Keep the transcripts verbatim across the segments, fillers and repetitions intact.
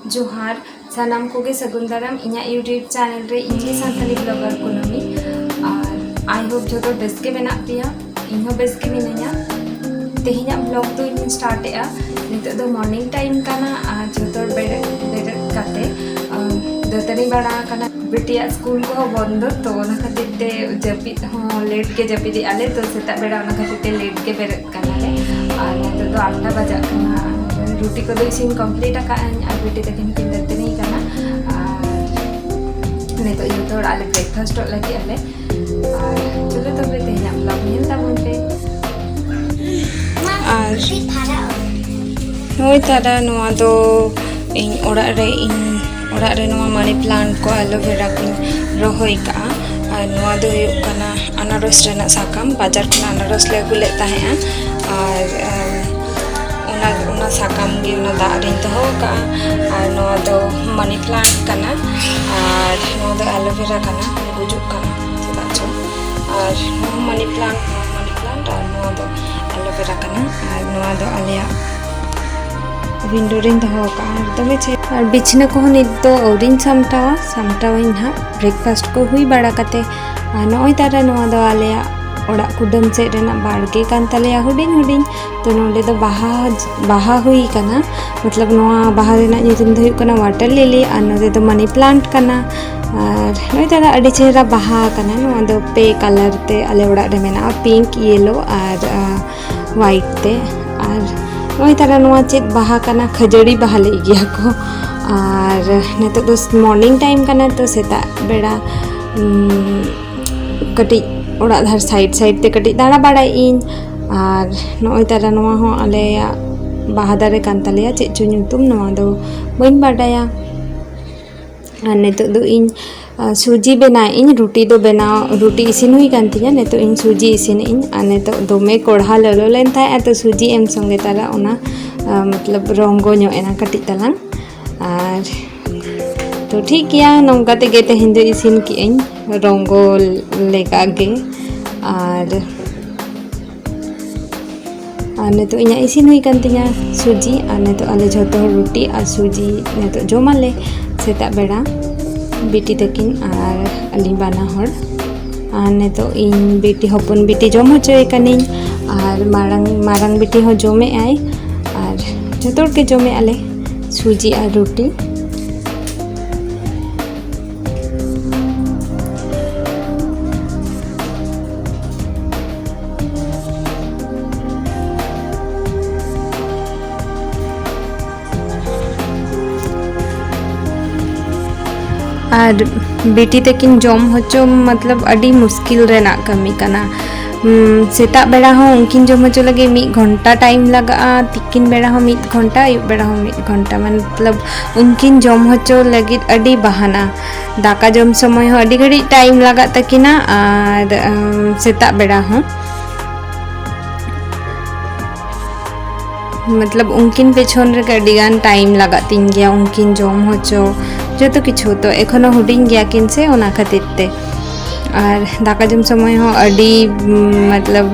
ᱡᱚᱦᱟᱨ ᱥᱟᱱᱟᱢ ᱠᱚᱜᱮ, ᱥᱟᱹᱜᱩᱱ ᱫᱟᱨᱟᱢ ᱤᱧᱟᱹᱜ YouTube channel ᱨᱮ᱾ ᱤᱧ ᱜᱮ ᱥᱟᱱᱛᱟᱲᱤ blogger ᱠᱩᱱᱟᱹᱢᱤ᱾ ᱟᱨ I hope ᱡᱚᱛᱚ ᱵᱮᱥ ᱜᱮ ᱢᱮᱱᱟᱜ ᱯᱮᱭᱟ, ᱤᱧ ᱦᱚᱸ ᱵᱮᱥ ᱜᱮ ᱢᱤᱱᱟᱹᱧᱟ᱾ ᱛᱮᱦᱮᱧᱟᱜ vlog ᱫᱚᱧ start ᱮᱜᱼᱟ᱾ ᱱᱤᱛᱚᱜ ᱫᱚ morning time ᱠᱟᱱᱟ ᱟᱨ ᱡᱚᱛᱚ ᱦᱚᱲ ᱵᱮᱨᱮᱫ ᱵᱮᱨᱮᱫ ᱠᱟᱛᱮ, ᱟᱨ ᱫᱟᱹᱛᱟᱹᱱᱤ ᱵᱟᱲᱟ ᱟᱠᱟᱱᱟ᱾ ᱵᱤᱴᱤᱭᱟᱜ ᱥᱠᱩᱞ ᱠᱚᱦᱚᱸ ᱵᱚᱱᱫᱚ, ᱛᱚ ᱚᱱᱟ ᱠᱷᱟᱹᱛᱤᱨ ᱛᱮ ᱡᱟᱹᱯᱤᱫ ᱦᱚᱸ late ᱜᱮ ᱡᱟᱹᱯᱤᱫ ᱮᱜᱼᱟ ᱞᱮ, ᱛᱚ ᱥᱮᱛᱟᱜ ᱵᱮᱲᱟ ᱚᱱᱟ ᱠᱷᱟᱹᱛᱤᱨ ᱛᱮ late ᱜᱮ ᱵᱮᱨᱮᱫ ᱠᱟᱱᱟᱞᱮ᱾ ᱟᱨ ᱱᱤᱛᱚᱜ ᱫᱚ ᱟᱴᱴᱟ ᱵᱟᱡᱟᱜ ᱠᱟᱱᱟ᱾ ᱨᱩᱴᱤ ᱠᱚᱫᱚ ᱤᱥᱤᱱ complete ᱟᱠᱟᱫ ᱟᱹᱧ ᱟᱨ ᱵᱤᱴᱤ ᱛᱟᱹᱠᱤᱱ ᱠᱤᱱ ᱫᱟᱹᱛᱟᱹᱱᱤ ᱠᱟᱱᱟ᱾ ᱟᱨ ᱱᱤᱛᱚᱜ ᱡᱚᱛᱚ ᱦᱚᱲ ᱟᱞᱮ breakfastᱚᱜ ᱞᱟᱹᱜᱤᱫ ᱟᱞᱮ᱾ ᱟᱨ ᱪᱚᱞᱚ ᱛᱚᱵᱮ ᱛᱮᱦᱮᱧᱟᱜ vlog ᱧᱮᱞ ᱛᱟᱵᱚᱱ ᱯᱮ᱾ ᱟᱨ ᱱᱚᱜᱼᱚᱭ ᱛᱟᱨᱟ, ᱱᱚᱣᱟ ᱫᱚ ᱤᱧ ᱚᱲᱟᱜ ᱨᱮ, ᱤᱧ ᱚᱲᱟᱜ ᱨᱮ ᱱᱚᱣᱟ money plant ᱠᱚ, aloe vera ᱠᱚᱧ ᱨᱚᱦᱚᱭ ᱠᱟᱜᱼᱟ᱾ ᱟᱨ ᱱᱚᱣᱟ ᱫᱚ ᱦᱩᱭᱩᱜ ᱠᱟᱱᱟ ᱟᱱᱟᱨᱚᱥ ᱨᱮᱱᱟᱜ ᱥᱟᱠᱟᱢ, ᱵᱟᱡᱟᱨ ᱠᱷᱚᱱ ᱟᱱᱟᱨᱚᱥ ᱞᱮ ᱟᱹᱜᱩ ᱞᱮᱫ ᱛᱟᱦᱮᱸᱜᱼᱟ᱾ ᱟᱨ ᱮᱢ, ᱚᱱᱟ ᱚᱱᱟ ᱥᱟᱠᱟᱢ ᱜᱮ, ᱚᱱᱟ ᱫᱟᱜ ᱨᱤᱧ ᱫᱚᱦᱚ ᱟᱠᱟᱜᱼᱟ᱾ ᱟᱨ ᱱᱚᱣᱟ ᱫᱚ money plant ᱠᱟᱱᱟ᱾ ᱟᱨ ᱱᱚᱣᱟ ᱫᱚ aloe vera ᱠᱟᱱᱟ, ᱜᱩᱡᱩᱜ ᱠᱟᱱᱟ ᱪᱮᱫᱟᱜ ᱪᱚ᱾ ᱟᱨ ᱱᱚᱣᱟ money plant, ᱱᱚᱣᱟ money plant, ᱟᱨ ᱱᱚᱣᱟ ᱫᱚ aloe vera ᱠᱟᱱᱟ᱾ ᱟᱨ ᱱᱚᱣᱟ ᱫᱚ ᱟᱞᱮᱭᱟᱜ window ᱨᱤᱧ ᱫᱚᱦᱚ ᱟᱠᱟᱜᱼᱟ᱾ ᱟᱨ ᱫᱚᱢᱮ ᱪᱮᱦᱨᱟ᱾ ᱟᱨ ᱵᱤᱪᱷᱱᱟᱹ ᱠᱚᱦᱚᱸ ᱱᱤᱛ ᱫᱚ ᱟᱹᱣᱨᱤᱧ ᱥᱟᱢᱴᱟᱣᱟ, ᱥᱟᱢᱴᱟᱣᱟᱹᱧ ᱱᱟᱦᱟᱜ breakfast ᱠᱚ ᱦᱩᱭ ᱵᱟᱲᱟ ᱠᱟᱛᱮ᱾ ᱟᱨ ᱱᱚᱜᱼᱚᱭ ᱛᱟᱨᱟ, ᱱᱚᱣᱟ ᱫᱚ ᱟᱞᱮᱭᱟᱜ ᱚᱲᱟᱜ ᱠᱩᱰᱟᱹᱢ ᱥᱮᱫ ᱨᱮᱱᱟᱜ ᱵᱟᱲᱜᱮ ᱠᱟᱱ ᱛᱟᱞᱮᱭᱟ, ᱦᱩᱰᱤᱧ ᱦᱩᱰᱤᱧ᱾ ᱛᱚ ᱱᱚᱸᱰᱮ ᱫᱚ ᱵᱟᱦᱟ, ᱵᱟᱦᱟ ᱦᱩᱭ ᱠᱟᱱᱟ, ᱢᱚᱛᱞᱚᱵ ᱱᱚᱣᱟ ᱵᱟᱦᱟ ᱨᱮᱱᱟᱜ ᱧᱩᱛᱩᱢ ᱫᱚ ᱦᱩᱭᱩᱜ ᱠᱟᱱᱟ water lily, ᱟᱨ ᱱᱚᱸᱰᱮ ᱫᱚ money plant ᱠᱟᱱᱟ᱾ ᱟᱨ ᱱᱚᱜᱼᱚᱭ ᱛᱟᱨᱟ, ᱟᱹᱰᱤ ᱪᱮᱦᱨᱟ ᱵᱟᱦᱟ ᱠᱟᱱᱟ᱾ ᱱᱚᱣᱟ ᱫᱚ ᱯᱮ colour ᱛᱮ ᱟᱞᱮ ᱚᱲᱟᱜ ᱨᱮ ᱢᱮᱱᱟᱜᱼᱟ, pink, yellow ᱟᱨ, ᱟᱨ white ᱛᱮ᱾ ᱟᱨ ᱱᱚᱜᱼᱚᱭ ᱛᱟᱨᱟ, ᱱᱚᱣᱟ ᱪᱮᱫ ᱵᱟᱦᱟ ᱠᱟᱱᱟ? ᱠᱷᱟᱹᱡᱟᱹᱲᱤ ᱵᱟᱦᱟ ᱞᱟᱹᱭ ᱜᱮᱭᱟ ᱠᱚ᱾ ᱟᱨ ᱱᱤᱛᱚᱜ ᱫᱚ morning time ᱠᱟᱱᱟ, ᱛᱚ ᱥᱮᱛᱟᱜ ᱵᱮᱲᱟ, ᱩᱢ, ᱠᱟᱹᱴᱤᱡ ᱚᱲᱟᱜ ᱫᱷᱟᱨ side side ᱛᱮ ᱠᱟᱹᱴᱤᱡ ᱫᱟᱬᱟ ᱵᱟᱲᱟᱭᱮᱫ ᱟᱹᱧ᱾ ᱟᱨ ᱱᱚᱜᱼᱚᱭ ᱛᱟᱨᱟ, ᱱᱚᱣᱟ ᱦᱚᱸ ᱟᱞᱮᱭᱟᱜ ᱵᱟᱦᱟ ᱫᱟᱨᱮ ᱠᱟᱱ ᱛᱟᱞᱮᱭᱟ, ᱪᱮᱫ ᱪᱚ ᱧᱩᱛᱩᱢ, ᱱᱚᱣᱟ ᱫᱚ ᱵᱟᱹᱧ ᱵᱟᱰᱟᱭᱟ᱾ ᱟᱨ ᱱᱤᱛᱚᱜ ᱫᱚ ᱤᱧ, ᱟ, ᱥᱩᱡᱤ ᱵᱮᱱᱟᱣᱮᱫ ᱟᱹᱧ, ᱨᱩᱴᱤ ᱫᱚ ᱵᱮᱱᱟᱣ, ᱨᱩᱴᱤ ᱤᱥᱤᱱ ᱦᱩᱭ ᱠᱟᱱ ᱛᱤᱧᱟᱹ, ᱱᱤᱛᱚᱜ ᱤᱧ ᱥᱩᱡᱤ ᱤᱥᱤᱱᱮᱫ ᱟᱹᱧ᱾ ᱟᱨ ᱱᱤᱛᱚᱜ ᱫᱚᱢᱮ ᱠᱚᱲᱦᱟ ᱞᱚᱞᱚ ᱞᱮᱱ ᱛᱟᱦᱮᱸᱫᱼᱟ, ᱛᱚ ᱥᱩᱡᱤ ᱮᱢ ᱥᱚᱸᱜᱮ ᱛᱟᱨᱟ ᱚᱱᱟ, ᱟ, ᱢᱚᱛᱞᱚᱵ ᱨᱚᱝᱜᱚ ᱧᱚᱜ ᱮᱱᱟ ᱠᱟᱹᱴᱤᱡ ᱛᱟᱞᱟᱝ᱾ ᱟᱨ ᱛᱚ ᱴᱷᱤᱠ ᱜᱮᱭᱟ, ᱱᱚᱝᱠᱟ ᱛᱮᱜᱮ ᱛᱮᱦᱮᱧ ᱫᱚ ᱤᱥᱤᱱ ᱠᱮᱫ ᱟᱹᱧ ᱨᱚᱝᱜᱚ ᱞᱮᱠᱟ ᱜᱮ᱾ ᱟᱨ ᱟᱨ ᱱᱤᱛᱚᱜ ᱤᱧᱟᱹᱜ ᱤᱥᱤᱱ ᱦᱩᱭ ᱠᱟᱱ ᱛᱤᱧᱟ ᱥᱩᱡᱤ, ᱟᱨ ᱱᱤᱛᱚᱜ ᱟᱞᱮ ᱡᱷᱚᱛᱚ ᱦᱚᱲ ᱨᱩᱴᱤ ᱟᱨ ᱥᱩᱡᱤ ᱱᱤᱛᱚᱜ ᱡᱚᱢᱟᱞᱮ ᱥᱮᱛᱟᱜ ᱵᱮᱲᱟ, ᱵᱤᱴᱤ ᱛᱟᱹᱠᱤᱱ ᱟᱨ ᱟᱹᱞᱤᱧ ᱵᱟᱱᱟ ᱦᱚᱲ᱾ ᱟᱨ ᱱᱤᱛᱚᱜ ᱤᱧ ᱵᱤᱴᱤ, ᱦᱚᱯᱚᱱ ᱵᱤᱴᱤ ᱡᱚᱢ ᱦᱚᱪᱚᱭᱮ ᱠᱟᱹᱱᱟᱹᱧ, ᱟᱨ ᱢᱟᱨᱟᱝ, ᱢᱟᱨᱟᱝ ᱵᱤᱴᱤ ᱦᱚᱸ ᱡᱚᱢᱮᱜᱼᱟᱭ, ᱟᱨ ᱡᱷᱚᱛᱚ ᱦᱚᱲ ᱜᱮ ᱡᱚᱢᱮᱜᱼᱟ ᱞᱮ ᱥᱩᱡᱤ ᱟᱨ ᱨᱩᱴᱤ᱾ ᱟᱨ ᱵᱤᱴᱤ ᱛᱟᱹᱠᱤᱱ ᱡᱚᱢ ᱦᱚᱪᱚ ᱢᱚᱛᱞᱚᱵ ᱟᱹᱰᱤ ᱢᱩᱥᱠᱤᱞ ᱨᱮᱱᱟᱜ ᱠᱟᱹᱢᱤ ᱠᱟᱱᱟ᱾ ᱩᱢ, ᱥᱮᱛᱟᱜ ᱵᱮᱲᱟ ᱦᱚᱸ ᱩᱱᱠᱤᱱ ᱡᱚᱢ ᱦᱚᱪᱚ ᱞᱟᱹᱜᱤᱫ ᱢᱤᱫ ᱜᱷᱚᱱᱴᱟ time ᱞᱟᱜᱟᱜᱼᱟ, ᱛᱤᱠᱤᱱ ᱵᱮᱲᱟ ᱦᱚᱸ ᱢᱤᱫ ᱜᱷᱚᱱᱴᱟ, ᱟᱹᱭᱩᱵ ᱵᱮᱲᱟ ᱦᱚᱸ ᱢᱤᱫ ᱜᱷᱚᱱᱴᱟ, ᱢᱚᱛᱞᱚᱵ ᱩᱱᱠᱤᱱ ᱡᱚᱢ ᱦᱚᱪᱚ ᱞᱟᱹᱜᱤᱫ ᱟᱹᱰᱤ ᱵᱟᱦᱟᱱᱟ᱾ ᱫᱟᱠᱟ ᱡᱚᱢ ᱥᱚᱢᱚᱭ ᱦᱚᱸ ᱟᱹᱰᱤ ᱜᱷᱟᱹᱲᱤᱡ time ᱞᱟᱜᱟᱜ ᱛᱟᱹᱠᱤᱱᱟ, ᱟᱨ ᱩᱢ, ᱥᱮᱛᱟᱜ ᱵᱮᱲᱟ ᱦᱚᱸ ᱢᱚᱛᱞᱚᱵ ᱩᱱᱠᱤᱱ ᱯᱮᱪᱷᱚᱱ ᱨᱮᱜᱮ ᱟᱹᱰᱤ ᱜᱟᱱ time ᱞᱟᱜᱟᱜ ᱛᱤᱧ ᱜᱮᱭᱟ, ᱩᱱᱠᱤᱱ ᱡᱚᱢ ᱦᱚᱪᱚ, ᱡᱚᱛᱚ ᱠᱤᱪᱷᱩ᱾ ᱛᱚ ᱮᱠᱷᱚᱱᱳ ᱦᱩᱰᱤᱧ ᱜᱮᱭᱟ ᱠᱤᱱ ᱥᱮ, ᱚᱱᱟ ᱠᱷᱟᱹᱛᱤᱨ ᱛᱮ᱾ ᱟᱨ ᱫᱟᱠᱟ ᱡᱚᱢ ᱥᱚᱢᱚᱭ ᱦᱚᱸ ᱟᱹᱰᱤ, ᱩᱢ, ᱢᱚᱛᱞᱚᱵ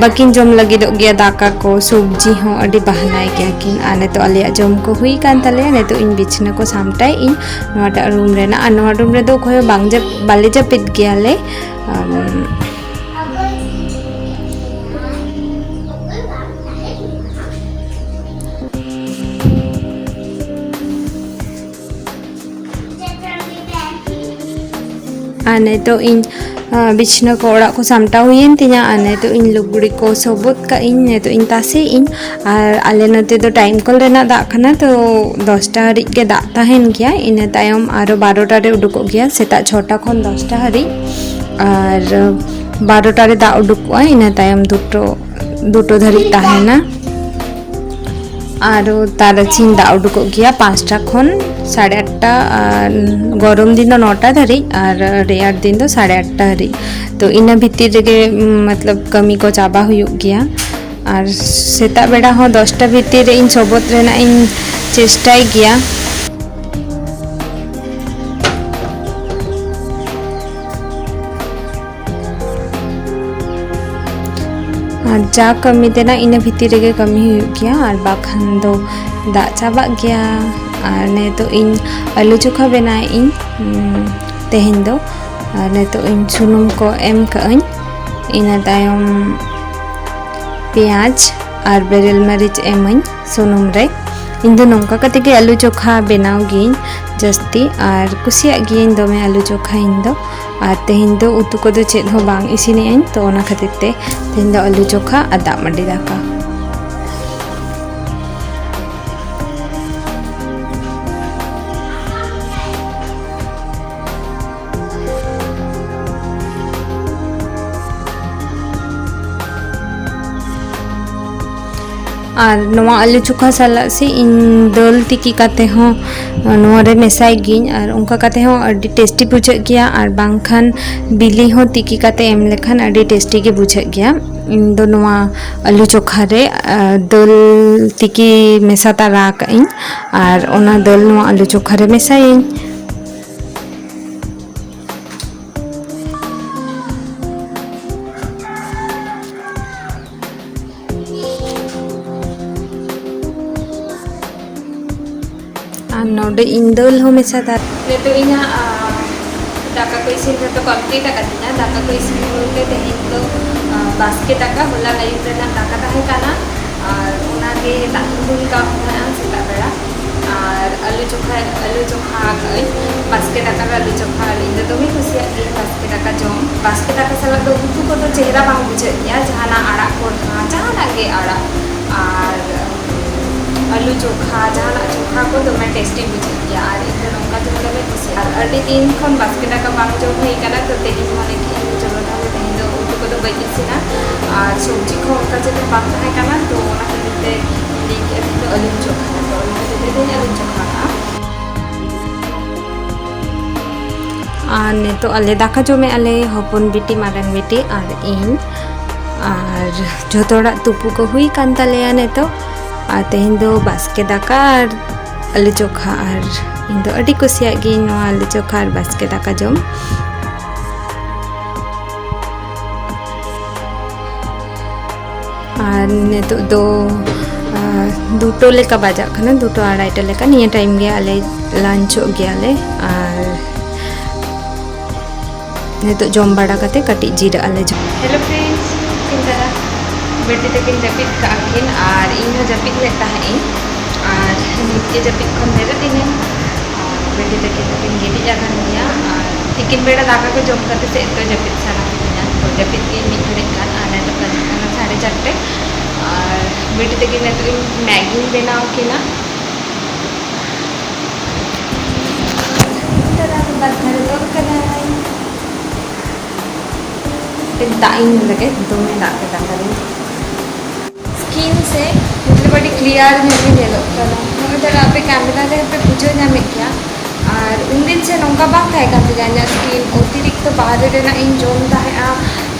ᱵᱟᱹᱠᱤᱱ ᱡᱚᱢ ᱞᱟᱹᱜᱤᱫᱚᱜ ᱜᱮᱭᱟ ᱫᱟᱠᱟ ᱠᱚ, ᱥᱚᱵᱽᱡᱤ ᱦᱚᱸ ᱟᱹᱰᱤ ᱵᱟᱦᱱᱟᱭ ᱜᱮᱭᱟ ᱠᱤᱱ᱾ ᱟᱨ ᱱᱤᱛᱚᱜ ᱟᱞᱮᱭᱟᱜ ᱡᱚᱢ ᱠᱚ ᱦᱩᱭ ᱠᱟᱱ ᱛᱟᱞᱮᱭᱟ, ᱱᱤᱛᱚᱜ ᱤᱧ ᱵᱤᱪᱷᱱᱟᱹ ᱠᱚ ᱥᱟᱢᱴᱟᱭᱮᱫ ᱤᱧ ᱱᱚᱣᱟᱴᱟᱜ room ᱨᱮᱱᱟᱜ᱾ ᱟᱨ ᱱᱚᱣᱟ room ᱨᱮᱫᱚ ᱚᱠᱚᱭ ᱦᱚᱸ ᱵᱟᱝ ᱡᱟᱹᱯ-, ᱵᱟᱞᱮ ᱡᱟᱹᱯᱤᱫ ᱜᱮᱭᱟᱞᱮ᱾ ᱟᱢ, ᱟᱨ ᱱᱤᱛᱚᱜ ᱤᱧ, ᱟ, ᱵᱤᱪᱷᱱᱟᱹ ᱠᱚ, ᱚᱲᱟᱜ ᱠᱚ ᱥᱟᱢᱴᱟᱣ ᱦᱩᱭᱮᱱ ᱛᱤᱧᱟ᱾ ᱟᱨ ᱱᱤᱛᱚᱜ ᱤᱧ ᱞᱩᱜᱽᱲᱤ ᱠᱚ ᱥᱚᱵᱚᱫ ᱠᱟᱜ ᱤᱧ, ᱱᱤᱛᱚᱜ ᱤᱧ ᱛᱟᱥᱮᱭᱮᱫ ᱤᱧ᱾ ᱟᱨ ᱟᱞᱮ ᱱᱚᱛᱮ ᱫᱚ ᱴᱟᱭᱤᱢ ᱠᱚᱞ ᱨᱮᱱᱟᱜ ᱫᱟᱜ ᱠᱟᱱᱟ, ᱛᱚ ᱫᱚᱥᱴᱟ ᱦᱟᱹᱨᱤᱡ ᱜᱮ ᱫᱟᱜ ᱛᱟᱦᱮᱱ ᱜᱮᱭᱟ, ᱤᱱᱟᱹ ᱛᱟᱭᱚᱢ ᱟᱨᱚ ᱵᱟᱨᱚᱴᱟ ᱨᱮ ᱩᱰᱩᱠᱚᱜ ᱜᱮᱭᱟ, ᱥᱮᱛᱟᱜ ᱪᱷᱚᱴᱟ ᱠᱷᱚᱱ ᱫᱚᱥᱴᱟ ᱦᱟᱹᱨᱤᱡ᱾ ᱟᱨ ᱵᱟᱨᱚᱴᱟ ᱨᱮ ᱫᱟᱜ ᱩᱰᱩᱠᱚᱜᱼᱟ, ᱤᱱᱟᱹ ᱛᱟᱭᱚᱢ ᱫᱩᱴᱳ, ᱫᱩᱴᱳ ᱫᱷᱟᱹᱨᱤᱡ ᱛᱟᱦᱮᱱᱟ᱾ ᱟᱨᱚ ᱛᱟᱨᱟᱥᱤᱧ ᱫᱟᱜ ᱩᱰᱩᱠᱚᱜ ᱜᱮᱭᱟ ᱯᱟᱸᱪᱴᱟ ᱠᱷᱚᱱ ᱥᱟᱲᱮ ᱟᱴᱴᱟ, ᱟᱨ ᱜᱚᱨᱚᱢ ᱫᱤᱱ ᱫᱚ ᱱᱚᱴᱟ ᱫᱷᱟᱹᱨᱤᱡ ᱟᱨ ᱨᱮᱭᱟᱲ ᱫᱤᱱ ᱫᱚ ᱥᱟᱲᱮ ᱟᱴᱴᱟ ᱦᱟᱹᱨᱤᱡ᱾ ᱛᱚ ᱤᱱᱟᱹ ᱵᱷᱤᱛᱤᱨ ᱨᱮᱜᱮ, ᱩᱢ, ᱢᱚᱛᱞᱚᱵ ᱠᱟᱹᱢᱤ ᱠᱚ ᱪᱟᱵᱟ ᱦᱩᱭᱩᱜ ᱜᱮᱭᱟ᱾ ᱟᱨ ᱥᱮᱛᱟᱜ ᱵᱮᱲᱟ ᱦᱚᱸ ᱫᱚᱥᱴᱟ ᱵᱷᱤᱛᱤᱨ ᱨᱮ ᱤᱧ ᱥᱚᱵᱚᱫ ᱨᱮᱱᱟᱜ ᱤᱧ ᱪᱮᱥᱴᱟᱭ ᱜᱮᱭᱟ᱾ ᱟᱨ ᱡᱟ ᱠᱟᱹᱢᱤ ᱛᱮᱱᱟᱜ ᱤᱱᱟᱹ ᱵᱷᱤᱛᱤᱨ ᱨᱮᱜᱮ ᱠᱟᱹᱢᱤ ᱦᱩᱭᱩᱜ ᱜᱮᱭᱟ, ᱟᱨ ᱵᱟᱠᱷᱟᱱ ᱫᱚ ᱫᱟᱜ ᱪᱟᱵᱟᱜ ᱜᱮᱭᱟ᱾ ᱟᱨ ᱱᱤᱛᱚᱜ ᱤᱧ ᱟᱹᱞᱩ ᱪᱳᱠᱷᱟ ᱵᱮᱱᱟᱣᱮᱫ ᱟᱹᱧ, ᱩᱸ, ᱛᱮᱦᱮᱧ ᱫᱚ᱾ ᱟᱨ ᱱᱤᱛᱚᱜ ᱤᱧ ᱥᱩᱱᱩᱢ ᱠᱚ ᱮᱢ ᱠᱟᱜ ᱟᱹᱧ, ᱤᱱᱟᱹ ᱛᱟᱭᱚᱢ ᱯᱮᱸᱭᱟᱡᱽ ᱟᱨ ᱵᱮᱨᱮᱞ ᱢᱟᱹᱨᱤᱪ ᱮᱢᱟᱹᱧ ᱥᱩᱱᱩᱢ ᱨᱮ᱾ ᱤᱧ ᱫᱚ ᱱᱚᱝᱠᱟ ᱠᱟᱛᱮ ᱜᱮ ᱟᱹᱞᱩ ᱪᱳᱠᱷᱟ ᱵᱮᱱᱟᱣ ᱜᱤᱭᱟᱹᱧ ᱡᱟᱹᱥᱛᱤ, ᱟᱨ ᱠᱩᱥᱤᱭᱟᱜ ᱜᱤᱭᱟᱹᱧ ᱫᱚᱢᱮ ᱟᱹᱞᱩ ᱪᱳᱠᱷᱟ ᱤᱧ ᱫᱚ᱾ ᱟᱨ ᱛᱮᱦᱮᱧ ᱫᱚ ᱩᱛᱩ ᱠᱚᱫᱚ ᱪᱮᱫ ᱦᱚᱸ ᱵᱟᱝ ᱤᱥᱤᱱᱮᱜ ᱟᱹᱧ, ᱛᱚ ᱚᱱᱟ ᱠᱷᱟᱹᱛᱤᱨ ᱛᱮ ᱛᱮᱦᱮᱧ ᱫᱚ ᱟᱹᱞᱩ ᱪᱳᱠᱷᱟ ᱟᱨ ᱫᱟᱜ ᱢᱟᱹᱰᱤ ᱫᱟᱠᱟ᱾ ᱟᱨ ᱱᱚᱣᱟ ᱟᱹᱞᱩ ᱪᱳᱠᱷᱟ ᱥᱟᱞᱟᱜ ᱥᱮ ᱤᱧ ᱫᱟᱹᱞ ᱛᱤᱠᱤ ᱠᱟᱛᱮ ᱦᱚᱸ ᱱᱚᱣᱟ ᱨᱮ ᱢᱮᱥᱟᱭ ᱜᱤᱭᱟᱹᱧ, ᱟᱨ ᱚᱱᱠᱟ ᱠᱟᱛᱮ ᱦᱚᱸ ᱟᱹᱰᱤ ᱴᱮᱥᱴᱤ ᱵᱩᱡᱷᱟᱹᱜ ᱜᱮᱭᱟ᱾ ᱟᱨ ᱵᱟᱝᱠᱷᱟᱱ ᱵᱤᱞᱤ ᱦᱚᱸ ᱛᱤᱠᱤ ᱠᱟᱛᱮ ᱮᱢ ᱞᱮᱠᱷᱟᱱ ᱟᱹᱰᱤ ᱴᱮᱥᱴᱤ ᱜᱮ ᱵᱩᱡᱷᱟᱹᱜ ᱜᱮᱭᱟ᱾ ᱤᱧ ᱫᱚ ᱱᱚᱣᱟ ᱟᱹᱞᱩ ᱪᱳᱠᱷᱟ ᱨᱮ, ᱟ, ᱫᱟᱹᱞ ᱛᱤᱠᱤ ᱢᱮᱥᱟ ᱛᱟᱨᱟ ᱟᱠᱟᱫ ᱟᱹᱧ, ᱟᱨ ᱚᱱᱟ ᱫᱟᱹᱞ ᱱᱚᱣᱟ ᱟᱹᱞᱩ ᱪᱳᱠᱷᱟ ᱨᱮ ᱢᱮᱥᱟᱭᱟᱹᱧ᱾ ᱟᱨ ᱱᱚᱰᱮ ᱤᱧ ᱫᱟᱹᱞ ᱦᱚᱸ ᱢᱮᱥᱟ ᱫᱟ᱾ ᱱᱤᱛᱚᱜ ᱤᱧᱟᱹᱜ, ᱟ, ᱫᱟᱠᱟ ᱠᱚ ᱤᱥᱤᱱ ᱡᱚᱛᱚ complete ᱟᱠᱟᱫᱤᱧᱟ᱾ ᱫᱟᱠᱟ ᱠᱚ ᱤᱥᱤᱱ ᱵᱚᱞᱛᱮ ᱛᱮᱦᱮᱧ ᱫᱚ, ᱟ, ᱵᱟᱥᱠᱮ ᱫᱟᱠᱟ, ᱦᱚᱞᱟ ᱟᱹᱭᱩᱵ ᱨᱮᱱᱟᱜ ᱫᱟᱠᱟ ᱛᱟᱦᱮᱸ ᱠᱟᱱᱟ, ᱟᱨ ᱚᱱᱟᱜᱮ ᱫᱟᱜ ᱫᱩᱞ ᱠᱟᱜ ᱢᱮᱱᱟᱜᱼᱟ ᱥᱮᱛᱟᱜ ᱵᱮᱲᱟ᱾ ᱟᱨ ᱟᱹᱞᱩ ᱪᱳᱠᱷᱟ, ᱟᱹᱞᱩ ᱪᱳᱠᱷᱟ ᱟᱠᱟᱫᱟᱹᱧ, ᱵᱟᱥᱠᱮ ᱫᱟᱠᱟ ᱨᱮ ᱟᱹᱞᱩ ᱪᱳᱠᱷᱟ, ᱟᱨ ᱤᱧ ᱫᱚ ᱫᱚᱢᱮᱧ ᱠᱩᱥᱤᱭᱟᱜ ᱜᱮᱭᱟ ᱵᱟᱥᱠᱮ ᱫᱟᱠᱟ ᱡᱚᱢ᱾ ᱵᱟᱥᱠᱮ ᱫᱟᱠᱟ ᱥᱟᱞᱟᱜ ᱫᱚ ᱩᱛᱩ ᱠᱚᱫᱚ ᱪᱮᱦᱨᱟ ᱵᱟᱝ ᱵᱩᱡᱷᱟᱹᱜ ᱜᱮᱭᱟ, ᱡᱟᱦᱟᱱᱟᱜ ᱟᱲᱟᱜ ᱠᱚ ᱨᱮᱦᱚᱸ, ᱡᱟᱦᱟᱱᱟᱜ ᱜᱮ ᱟᱲᱟᱜ, ᱟᱨ ᱟᱹᱞᱩ ᱪᱳᱠᱷᱟ, ᱡᱟᱦᱟᱱᱟᱜ ᱪᱳᱠᱷᱟ ᱠᱚ ᱫᱚᱢᱮ ᱴᱮᱥᱴᱤ ᱵᱩᱡᱷᱟᱹᱜ ᱜᱮᱭᱟ, ᱟᱨ ᱤᱧ ᱫᱚ ᱱᱚᱝᱠᱟ ᱡᱚᱢ ᱫᱚᱢᱮ ᱠᱩᱥᱤᱭᱟᱜᱼᱟ᱾ ᱟᱨ ᱟᱹᱰᱤ ᱫᱤᱱ ᱠᱷᱚᱱ ᱵᱟᱥᱠᱮ ᱫᱟᱠᱟ ᱵᱟᱝ ᱡᱚᱢ ᱦᱩᱭ ᱠᱟᱱᱟ, ᱛᱚ ᱛᱮᱦᱮᱧ ᱢᱚᱱᱮ ᱠᱮᱫ ᱤᱧ ᱪᱚᱞᱚ ᱛᱟᱦᱞᱮ ᱛᱮᱦᱮᱧ ᱫᱚ ᱩᱛᱩ ᱠᱚᱫᱚ ᱵᱟᱹᱧ ᱤᱥᱤᱱᱟ, ᱟᱨ ᱥᱚᱵᱽᱡᱤ ᱠᱚᱦᱚᱸ ᱚᱱᱠᱟ ᱪᱮᱫ ᱦᱚᱸ ᱵᱟᱝ ᱛᱟᱦᱮᱸ ᱠᱟᱱᱟ, ᱛᱚ ᱚᱱᱟ ᱠᱷᱟᱹᱛᱤᱨ ᱛᱮ ᱤᱧ ᱞᱟᱹᱭ ᱠᱮᱫᱼᱟ ᱛᱮᱦᱮᱧ ᱫᱚ ᱟᱹᱞᱩᱧ ᱪᱳᱠᱷᱟᱭᱟ, ᱛᱚ ᱚᱱᱟ ᱠᱷᱟᱹᱛᱤᱨ ᱛᱮ ᱛᱮᱦᱮᱧ ᱟᱹᱞᱩᱧ ᱪᱳᱠᱷᱟ ᱠᱟᱜᱼᱟ᱾ ᱟᱨ ᱱᱤᱛᱚᱜ ᱟᱞᱮ ᱫᱟᱠᱟ ᱡᱚᱢᱮᱫ ᱟᱞᱮ, ᱦᱚᱯᱚᱱ ᱵᱤᱴᱤ, ᱢᱟᱨᱟᱝ ᱵᱤᱴᱤ ᱟᱨ ᱤᱧ᱾ ᱟᱨ ᱡᱚᱛᱚ ᱦᱚᱲᱟᱜ ᱛᱩᱯᱩ ᱠᱚ ᱦᱩᱭ ᱠᱟᱱ ᱛᱟᱞᱮᱭᱟ ᱱᱤᱛᱚᱜ᱾ ᱟᱨ ᱛᱮᱦᱮᱧ ᱫᱚ ᱵᱟᱥᱠᱮ ᱫᱟᱠᱟ ᱟᱨ ᱟᱹᱞᱩ ᱪᱳᱠᱷᱟ, ᱟᱨ ᱤᱧ ᱫᱚ ᱟᱹᱰᱤ ᱠᱩᱥᱤᱭᱟᱜ ᱜᱤᱭᱟᱹᱧ ᱱᱚᱣᱟ ᱟᱹᱞᱩ ᱪᱳᱠᱷᱟ ᱟᱨ ᱵᱟᱥᱠᱮ ᱫᱟᱠᱟ ᱡᱚᱢ᱾ ᱟᱨ ᱱᱤᱛᱚᱜ ᱫᱚ ᱟᱨ ᱫᱩᱴᱳ ᱞᱮᱠᱟ ᱵᱟᱡᱟᱜ ᱠᱟᱱᱟ, ᱫᱩᱴᱳ ᱟᱲᱟᱭᱴᱟ ᱞᱮᱠᱟ᱾ ᱱᱤᱭᱟᱹ ᱴᱟᱭᱤᱢ ᱜᱮ ᱟᱞᱮ ᱞᱟᱧᱪᱚᱜ ᱜᱮᱭᱟᱞᱮ᱾ ᱟᱨ ᱱᱤᱛᱚᱜ ᱡᱚᱢ ᱵᱟᱲᱟ ᱠᱟᱛᱮ ᱠᱟᱹᱴᱤᱡ ᱡᱤᱨᱟᱹᱜ ᱟᱞᱮ᱾ Hello friends, ᱪᱤᱱᱛᱟᱨᱟ ᱵᱤᱴᱤ ᱛᱟᱹᱠᱤᱱ ᱡᱟᱹᱯᱤᱫ ᱠᱟᱜᱼᱟ ᱠᱤᱱ ᱟᱨ ᱤᱧ ᱦᱚᱸ ᱡᱟᱹᱯᱤᱫ ᱞᱮᱫ ᱛᱟᱦᱮᱸᱫ ᱤᱧ᱾ ᱟᱨ ᱱᱤᱛ ᱜᱮ ᱡᱟᱹᱯᱤᱫ ᱠᱷᱚᱱ ᱵᱮᱨᱮᱫ ᱤᱱᱟᱹᱧ᱾ ᱟᱨ ᱵᱤᱴᱤ ᱛᱟᱹᱠᱤᱱ ᱫᱚᱠᱤᱱ ᱜᱤᱛᱤᱡ ᱟᱠᱟᱱ ᱜᱮᱭᱟ᱾ ᱟᱨ ᱛᱤᱠᱤᱱ ᱵᱮᱲᱟ ᱫᱟᱠᱟ ᱠᱚ ᱡᱚᱢ ᱠᱟᱛᱮ ᱥᱮᱫ ᱫᱚ ᱡᱟᱹᱯᱤᱫ ᱥᱟᱱᱟ ᱠᱤᱫᱤᱧᱟ, ᱛᱚ ᱡᱟᱹᱯᱤᱫ ᱜᱮ ᱢᱤᱫ ᱜᱷᱟᱹᱲᱤᱡ ᱜᱟᱱ᱾ ᱟᱨ ᱱᱤᱛᱚᱜ ᱵᱟᱡᱟᱜ ᱠᱟᱱᱟ ᱥᱟᱲᱮ ᱪᱟᱨᱴᱮ᱾ ᱟᱨ ᱵᱤᱴᱤ ᱛᱟᱹᱠᱤᱱ ᱱᱤᱛᱚᱜ ᱤᱧ ᱢᱮᱜᱤᱧ ᱵᱮᱱᱟᱣ ᱠᱤᱱᱟ᱾ ᱛᱟᱨᱟ ᱵᱟᱫᱷᱟ ᱨᱮ ᱫᱚᱦᱚ ᱠᱟᱫᱟᱭ᱾ ᱫᱟᱜ ᱤᱧ ᱧᱩ ᱞᱮᱜᱮ, ᱫᱚᱢᱮ ᱫᱟᱜ ᱠᱮᱫᱟ ᱛᱟᱦᱞᱮ᱾ Skin ᱥᱮ ᱢᱚᱛᱞᱚᱵ ᱟᱹᱰᱤ clear ᱧᱚᱜ ᱜᱮ ᱧᱮᱞᱚᱜ ᱠᱟᱱᱟ᱾ ᱱᱚᱜᱼᱚᱭ ᱫᱟᱫᱟ ᱟᱯᱮ camera ᱨᱮ ᱯᱮ ᱵᱩᱡᱷᱟᱹᱣ ᱧᱟᱢᱮᱫ ᱜᱮᱭᱟ᱾ ᱟᱨ ᱩᱱᱫᱤᱱ ᱥᱮ ᱱᱚᱝᱠᱟ ᱵᱟᱝ ᱛᱟᱦᱮᱸ ᱠᱟᱱ ᱛᱤᱧᱟᱹ ᱤᱧᱟᱹᱜ skin, ᱚᱛᱤᱨᱤᱠᱛᱚ ᱵᱟᱦᱨᱮ ᱨᱮᱱᱟᱜ ᱤᱧ ᱡᱚᱢ ᱛᱟᱦᱮᱸᱜᱼᱟ,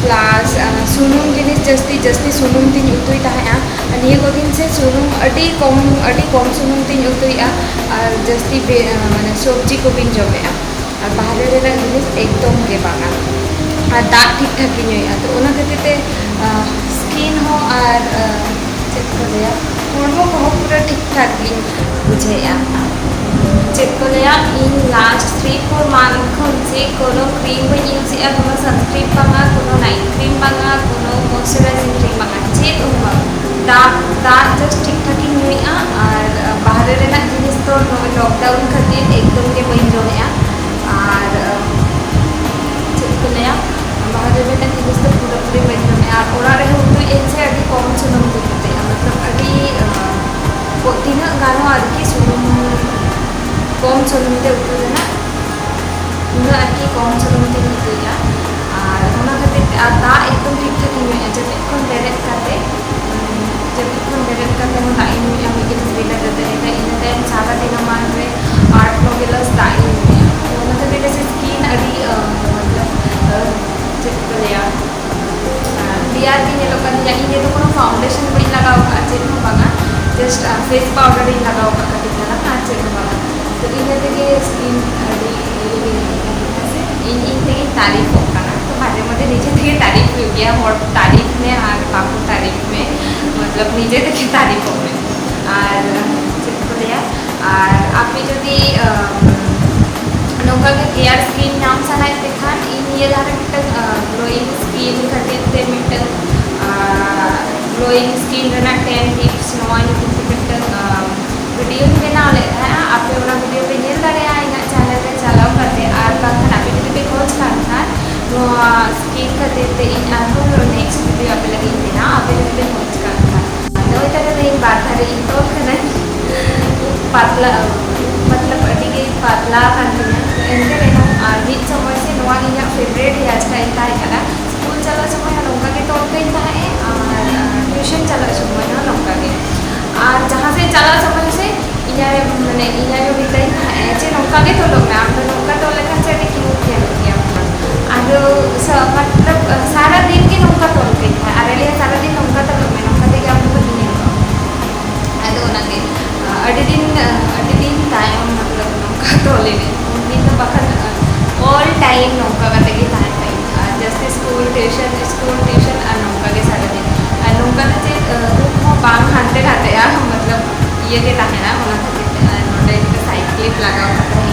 plus ᱥᱩᱱᱩᱢ ᱡᱤᱱᱤᱥ ᱡᱟᱹᱥᱛᱤ ᱡᱟᱹᱥᱛᱤ ᱥᱩᱱᱩᱢ ᱛᱤᱧ ᱩᱛᱩᱭ ᱛᱟᱦᱮᱸᱜᱼᱟ᱾ ᱟᱨ ᱱᱤᱭᱟᱹ ᱠᱚ ᱫᱤᱱ ᱥᱮ ᱥᱩᱱᱩᱢ ᱟᱹᱰᱤ ᱠᱚᱢ, ᱟᱹᱰᱤ ᱠᱚᱢ ᱥᱩᱱᱩᱢ ᱛᱤᱧ ᱩᱛᱩᱭᱮᱜᱼᱟ ᱟᱨ ᱡᱟᱹᱥᱛᱤ ᱵᱮ-, ᱢᱟᱱᱮ ᱥᱚᱵᱽᱡᱤ ᱠᱚᱜᱮᱧ ᱡᱚᱢᱮᱜᱼᱟ᱾ ᱟᱨ ᱵᱟᱦᱨᱮ ᱨᱮᱱᱟᱜ ᱡᱤᱱᱤᱥ ᱮᱠᱫᱚᱢ ᱜᱮ ᱵᱟᱝᱟ᱾ ᱟᱨ ᱫᱟᱜ ᱴᱷᱤᱠ ᱴᱷᱟᱠ ᱜᱮ ᱧᱩᱭᱮᱫᱼᱟ, ᱛᱚ ᱚᱱᱟ ᱠᱷᱟᱹᱛᱤᱨ ᱛᱮ, ᱟᱦ, skin ᱦᱚᱸ ᱟᱨ, ᱟᱦ, ᱪᱮᱫ ᱠᱚ ᱞᱟᱹᱭᱟ, ᱦᱚᱲᱢᱚ ᱠᱚᱦᱚᱸ ᱯᱩᱨᱟᱹ ᱴᱷᱤᱠ ᱴᱷᱟᱠ ᱜᱤᱧ ᱵᱩᱡᱷᱟᱹᱣᱮᱫᱼᱟ᱾ ᱪᱮᱫ ᱠᱚ ᱞᱟᱹᱭᱟ, ᱤᱧ last three four month ᱠᱷᱚᱱ ᱪᱮᱫ ᱠᱳᱱᱳ cream ᱵᱟᱹᱧ use ᱮᱫᱼᱟ, ᱠᱳᱱᱳ sunscreen ᱵᱟᱝᱟ, ᱠᱳᱱᱳ night cream ᱵᱟᱝᱟ, ᱠᱳᱱᱳ moisturizing cream ᱵᱟᱝᱟ, ᱪᱮᱫ ᱦᱚᱸ ᱵᱟᱝ᱾ ᱫᱟᱜ, ᱫᱟᱜ just ᱴᱷᱤᱠ ᱴᱷᱟᱠ ᱤᱧ ᱧᱩᱭᱮᱫᱼᱟ᱾ ᱟᱨ, ᱟᱦ, ᱵᱟᱦᱨᱮ ᱨᱮᱱᱟᱜ ᱡᱤᱱᱤᱥ ᱫᱚ ᱱᱚᱜᱼᱚᱭ lockdown ᱠᱷᱟᱹᱛᱤᱨ ᱮᱠᱫᱚᱢ ᱜᱮ ᱵᱟᱹᱧ ᱡᱚᱢᱮᱫᱼᱟ᱾ ᱟᱨ, ᱟᱦ, ᱪᱮᱫ ᱠᱚ ᱞᱟᱹᱭᱟ, ᱵᱟᱦᱨᱮ ᱨᱮᱱᱟᱜ ᱡᱤᱱᱤᱥ ᱫᱚ ᱯᱩᱨᱟᱹᱯᱩᱨᱤ ᱵᱟᱹᱧ ᱡᱚᱢᱮᱫᱼᱟ᱾ ᱟᱨ ᱚᱲᱟᱜ ᱨᱮᱦᱚᱸ ᱩᱛᱩᱭᱮᱫ ᱟᱹᱧ ᱥᱮ ᱟᱹᱰᱤ ᱠᱚᱢ ᱥᱩᱱᱩᱢ ᱛᱤᱧ ᱩᱛᱩᱭᱮᱫᱼᱟ, ᱢᱚᱛᱞᱚᱵ ᱟᱹᱰᱤ, ᱟᱦ, ᱛᱤᱱᱟᱹᱜ ᱜᱟᱱᱚᱜᱼᱟ ᱟᱨᱠᱤ ᱥᱩᱱᱩᱢ ᱠᱚᱢ ᱥᱩᱱᱩᱢ ᱛᱮ ᱩᱛᱩ ᱨᱮᱱᱟᱜ, ᱩᱱᱟᱹᱜ ᱟᱨᱠᱤ ᱠᱚᱢ ᱥᱩᱱᱩᱢ ᱛᱤᱧ ᱩᱛᱩᱭᱟ᱾ ᱟᱨ ᱚᱱᱟ ᱠᱷᱟᱹᱛᱤᱨ ᱛᱮ, ᱟᱨ ᱫᱟᱜ ᱮᱠᱫᱚᱢ ᱴᱷᱤᱠ ᱴᱷᱟᱠ ᱤᱧ ᱧᱩᱭᱟ᱾ ᱡᱟᱹᱯᱤᱫ ᱠᱷᱚᱱ ᱵᱮᱨᱮᱫ ᱠᱟᱛᱮ, ᱩᱸ, ᱡᱟᱹᱯᱤᱫ ᱠᱷᱚᱱ ᱵᱮᱨᱮᱫ ᱠᱟᱛᱮ ᱦᱚᱸ ᱫᱟᱜ ᱤᱧ ᱧᱩᱭᱟ, ᱢᱤᱫ ᱜᱤᱞᱟᱹᱥ ᱵᱤᱱᱟᱹ ᱫᱟᱹᱛᱟᱹᱱᱤ ᱛᱮ᱾ ᱤᱱᱟᱹ ᱛᱟᱭᱚᱢ ᱥᱟᱨᱟ ᱫᱤᱱ ᱢᱟᱱ ᱨᱮ ᱟᱴ ᱱᱚ ᱜᱤᱞᱟᱹᱥ ᱫᱟᱜ ᱤᱧ ᱧᱩᱭᱟ᱾ ᱛᱚ ᱚᱱᱟ ᱠᱷᱟᱹᱛᱤᱨ ᱛᱮ skin ᱟᱹᱰᱤ, ᱟᱸ, ᱢᱚᱛᱞᱚᱵ, ᱟᱸ, ᱪᱮᱫ ᱠᱚ ᱞᱟᱹᱭᱟ, ᱟᱸ, clear ᱜᱮ ᱧᱮᱞᱚᱜ ᱠᱟᱱ ᱜᱮᱭᱟ᱾ ᱤᱧ ᱨᱮᱫᱚ ᱠᱳᱱᱳ foundation ᱵᱟᱹᱧ ᱞᱟᱜᱟᱣ ᱠᱟᱜᱼᱟ, ᱪᱮᱫ ᱦᱚᱸ ᱵᱟᱝᱟ, just, ᱟᱸ, face powder ᱤᱧ ᱞᱟᱜᱟᱣ ᱠᱟᱜ ᱠᱟᱹᱴᱤᱡ ᱛᱟᱞᱟᱝ, ᱟᱨ ᱪᱮᱫ ᱦᱚᱸ ᱵᱟᱝᱟ᱾ ᱛᱚ ᱤᱱᱟᱹ ᱛᱮᱜᱮ skin ᱟᱹᱰᱤ ᱤᱭᱟᱹ ᱜᱮ ᱧᱮᱞᱚᱜ ᱠᱟᱱᱟ, ᱦᱮᱸ ᱥᱮ? ᱤᱧ ᱤᱧ ᱛᱮᱜᱮᱧ ᱛᱟᱹᱨᱤᱯᱷᱚᱜ ᱠᱟᱱᱟ᱾ ᱛᱚ ᱢᱟᱡᱷᱮ ᱢᱚᱫᱽᱫᱷᱮ ᱱᱤᱡᱮ ᱛᱮᱜᱮ ᱛᱟᱹᱨᱤᱯᱷ ᱦᱩᱭᱩᱜ ᱜᱮᱭᱟ, ᱦᱚᱲ ᱛᱟᱹᱨᱤᱯᱷ ᱢᱮ ᱟᱨ ᱵᱟᱠᱚ ᱛᱟᱹᱨᱤᱯᱷ ᱢᱮ, ᱢᱚᱛᱞᱚᱵ ᱱᱤᱡᱮ ᱛᱮᱜᱮ ᱛᱟᱹᱨᱤᱯᱚᱜ ᱢᱮ᱾ ᱟᱨ ᱪᱮᱫ ᱠᱚ ᱞᱟᱹᱭᱟ, ᱟᱨ ᱟᱯᱮ ᱡᱩᱫᱤ ᱟᱢ, ᱱᱚᱝᱠᱟ ᱜᱮ ᱯᱷᱮᱭᱟᱨ ᱥᱠᱤᱱ ᱧᱟᱢ ᱥᱟᱱᱟᱭᱮᱫ ᱯᱮ ᱠᱷᱟᱱ, ᱤᱧ ᱱᱤᱭᱟᱹ ᱞᱟᱦᱟ ᱨᱮ ᱢᱤᱫᱴᱟᱝ ᱜᱞᱳᱭᱤᱝ ᱥᱠᱤᱱ ᱠᱷᱟᱹᱛᱤᱨ ᱛᱮ ᱢᱤᱫᱴᱟᱝ ᱜᱞᱳᱭᱤᱝ ᱥᱠᱤᱱ ᱨᱮᱱᱟᱜ ᱴᱮᱱ ᱴᱤᱯᱥ ᱱᱚᱣᱟ ᱧᱩᱛᱩᱢ ᱛᱮ ᱢᱤᱫᱴᱟᱝ ᱵᱷᱤᱰᱤᱭᱳᱧ ᱵᱮᱱᱟᱣ ᱞᱮᱫ ᱛᱟᱦᱮᱸᱜᱼᱟ᱾ ᱟᱯᱮ ᱚᱱᱟ ᱵᱷᱤᱰᱤᱭᱳ ᱯᱮ ᱧᱮᱞ ᱫᱟᱲᱮᱭᱟᱜᱼᱟ ᱤᱧᱟᱹᱜ ᱪᱮᱱᱮᱞ ᱨᱮ ᱪᱟᱞᱟᱣ ᱠᱟᱛᱮ, ᱟᱨ ᱵᱟᱝᱠᱷᱟᱱ ᱟᱯᱮ ᱡᱩᱫᱤ ᱯᱮ ᱠᱷᱚᱡᱽ ᱠᱟᱱ ᱠᱷᱟᱱ ᱱᱚᱣᱟ ᱥᱠᱤᱱ ᱠᱷᱟᱹᱛᱤᱨ ᱛᱮ ᱤᱧ ᱟᱨᱦᱚᱸ ᱱᱮᱠᱥᱴ ᱵᱷᱤᱰᱤᱭᱳ ᱟᱯᱮ ᱞᱟᱹᱜᱤᱫ ᱤᱧ ᱵᱮᱱᱟᱣᱟ, ᱟᱯᱮ ᱡᱩᱫᱤ ᱯᱮ ᱠᱷᱚᱡᱽ ᱠᱟᱱ ᱠᱷᱟᱱ᱾ ᱱᱚᱜᱼᱚᱭ ᱛᱟᱦᱞᱮ ᱛᱮᱦᱮᱧ ᱵᱟᱨ ᱫᱷᱟᱨᱮ ᱤᱧ ᱛᱚᱞ ᱠᱟᱹᱱᱟᱹᱧ᱾ ᱯᱟᱛᱞᱟ, ᱢᱚᱛᱞᱚᱵ ᱟᱹᱰᱤ ᱜᱮ ᱯᱟᱛᱞᱟ ᱟᱠᱟᱱ ᱛᱤᱧᱟᱹ᱾ ᱮᱱᱛᱮ ᱨᱮᱦᱚᱸ ᱟᱨ ᱢᱤᱫ ᱥᱚᱢᱚᱭ ᱥᱮ ᱱᱚᱣᱟ ᱤᱧᱟᱹᱜ ᱯᱷᱮᱵᱟᱨᱮᱴ ᱦᱮᱭᱟᱨ ᱥᱴᱟᱭᱤᱞ ᱛᱟᱦᱮᱸ ᱠᱟᱱᱟ᱾ ᱥᱠᱩᱞ ᱪᱟᱞᱟᱜ ᱥᱚᱢᱚᱭ ᱦᱚᱸ ᱱᱚᱝᱠᱟ ᱜᱮ ᱛᱚᱞ ᱠᱟᱹᱧ ᱛᱟᱦᱮᱸᱫ, ᱟᱨ ᱴᱤᱭᱩᱥᱚᱱ ᱪᱟᱞᱟᱜ ᱥᱚᱢᱚᱭ ᱦᱚᱸ ᱱᱚᱝᱠᱟ ᱜᱮ᱾ ᱟᱨ ᱡᱟᱦᱟᱸ ᱥᱮᱫ ᱪᱟᱞᱟᱜ ᱥᱚᱢᱚᱭ ᱥᱮ ᱤᱧ ᱟᱭᱳ, ᱢᱟᱱᱮ ᱤᱧ ᱟᱭᱳ ᱢᱮᱛᱟᱹᱧ ᱛᱟᱦᱮᱸᱫ ᱡᱮ, "ᱱᱚᱝᱠᱟ ᱜᱮ ᱛᱚᱞᱚᱜ ᱢᱮ, ᱟᱢ ᱫᱚ ᱱᱚᱝᱠᱟ ᱛᱚᱞ ᱞᱮᱠᱷᱟᱱ ᱥᱮ ᱟᱹᱰᱤ ᱠᱤᱭᱩᱴ ᱧᱮᱞᱚᱜ ᱜᱮᱭᱟ᱾" ᱟᱫᱚ ᱥᱟ-, ᱢᱚᱛᱞᱚᱵ ᱥᱟᱨᱟ ᱫᱤᱱ ᱜᱮ ᱱᱚᱝᱠᱟ ᱛᱚᱞ ᱠᱟᱹᱧ ᱛᱟᱦᱮᱸᱫ, ᱟᱨ ᱮ ᱞᱟᱹᱭᱟ, "ᱥᱟᱨᱟ ᱫᱤᱱ ᱱᱚᱝᱠᱟ ᱛᱚᱞᱚᱜ ᱢᱮ, ᱱᱚᱝᱠᱟ ᱛᱮᱜᱮ ᱟᱢ ᱫᱚ ᱵᱷᱟᱹᱜᱤ ᱧᱮᱞᱚᱜ ᱟᱢ᱾" ᱟᱫᱚ ᱚᱱᱟᱜᱮ, ᱟᱹᱰᱤ ᱫᱤᱱ, ᱟᱹᱰᱤ ᱫᱤᱱ ᱛᱟᱭᱚᱢ ᱢᱚᱛᱞᱚᱵ ᱱᱚᱝᱠᱟ ᱛᱚᱞ ᱮᱱᱟᱹᱧ᱾ ᱩᱱᱫᱤᱱ ᱫᱚ ᱵᱟᱠᱷᱟᱱ ᱚᱞ ᱴᱟᱭᱤᱢ ᱱᱚᱝᱠᱟ ᱠᱟᱛᱮ ᱜᱮ ᱛᱟᱦᱮᱸ ᱠᱟᱱᱟ᱾ ᱟᱨ ᱡᱟᱹᱥᱛᱤ ᱥᱠᱩᱞ ᱴᱤᱭᱩᱥᱚᱱ, ᱥᱠᱩᱞ ᱴᱤᱭᱩᱥᱚᱱ ᱟᱨ ᱱᱚᱝᱠᱟ ᱜᱮ ᱥᱟᱨᱟᱫᱤᱱ᱾ ᱟᱨ ᱱᱚᱝᱠᱟ ᱫᱚ ᱪᱮᱫ, ᱨᱩᱢ ᱦᱚᱸ ᱵᱟᱝ ᱦᱟᱱᱛᱮ ᱱᱟᱛᱮᱜᱼᱟ, ᱢᱚᱛᱞᱚᱵ ᱤᱭᱟᱹ ᱜᱮ ᱛᱟᱦᱮᱱᱟ᱾ ᱚᱱᱟ ᱠᱷᱟᱹᱛᱤᱨ ᱛᱮ ᱟᱨ ᱱᱚᱰᱮ ᱢᱤᱫᱴᱮᱱ ᱥᱟᱭᱤᱰ ᱠᱞᱤᱯ ᱞᱟᱜᱟᱣ ᱠᱟᱛᱮ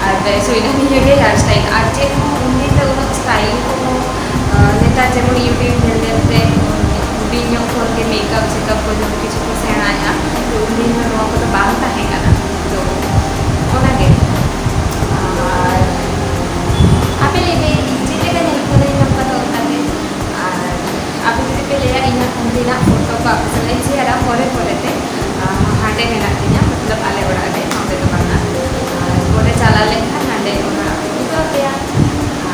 ᱟᱨ ᱵᱮᱥ ᱦᱩᱭᱱᱟ ᱱᱤᱭᱟᱹ ᱜᱮ ᱦᱮᱭᱟᱨ ᱥᱴᱟᱭᱤᱞ᱾ ᱟᱨ ᱪᱮᱫ ᱦᱚᱸ ᱩᱱᱫᱤᱱ ᱫᱚ ᱩᱱᱟᱹᱜ ᱥᱴᱟᱭᱤᱞ ᱠᱚᱦᱚᱸ, ᱟᱨ ᱱᱮᱛᱟᱨ ᱡᱮᱢᱚᱱ YouTube ᱧᱮᱞ ᱧᱮᱞ ᱛᱮ ᱦᱩᱰᱤᱧ ᱧᱚᱜ ᱠᱷᱚᱱ ᱜᱮ ᱢᱮᱠᱟᱯ ᱥᱮᱠᱟᱯ ᱠᱚ ᱡᱚᱛᱚ ᱠᱤᱪᱷᱩ ᱠᱚ ᱥᱮᱬᱟᱭᱮᱫᱼᱟ᱾ ᱛᱚ ᱩᱱᱫᱤᱱ ᱫᱚ ᱱᱚᱣᱟ ᱠᱚᱫᱚ ᱵᱟᱝ ᱛᱟᱦᱮᱸ ᱠᱟᱱᱟ᱾ ᱛᱚ ᱚᱱᱟᱜᱮ᱾ ᱟᱨ ᱟᱯᱮ ᱞᱟᱹᱭ ᱯᱮ, ᱪᱮᱫ ᱞᱮᱠᱟ ᱧᱮᱞᱚᱜ ᱠᱟᱱᱟ ᱱᱚᱝᱠᱟ ᱫᱚ ᱚᱱᱠᱟᱜᱮ? ᱟᱨ ᱟᱯᱮ ᱡᱩᱫᱤ ᱯᱮ ᱞᱟᱹᱭᱟ, ᱤᱧᱟᱹᱜ ᱩᱱᱫᱤᱱᱟᱜ ᱯᱷᱳᱴᱳ ᱠᱚ ᱟᱯᱮ ᱥᱟᱞᱟᱜ ᱤᱧ ᱥᱮᱭᱟᱨᱟ ᱯᱚᱨᱮ ᱯᱚᱨᱮᱛᱮ, ᱟᱨ ᱦᱟᱸᱰᱮ ᱢᱮᱱᱟᱜ ᱛᱤᱧᱟ, ᱢᱚᱛᱞᱚᱵ ᱟᱞᱮ ᱚᱲᱟᱜ ᱨᱮ, ᱱᱚᱸᱰᱮ ᱫᱚ ᱵᱟᱝᱟ᱾ ᱟᱨ ᱯᱚᱨᱮ ᱪᱟᱞᱟᱣ ᱞᱮᱱᱠᱷᱟᱱ ᱦᱟᱸᱰᱮ ᱚᱱᱟ ᱩᱫᱩᱜ ᱟᱯᱮᱭᱟ᱾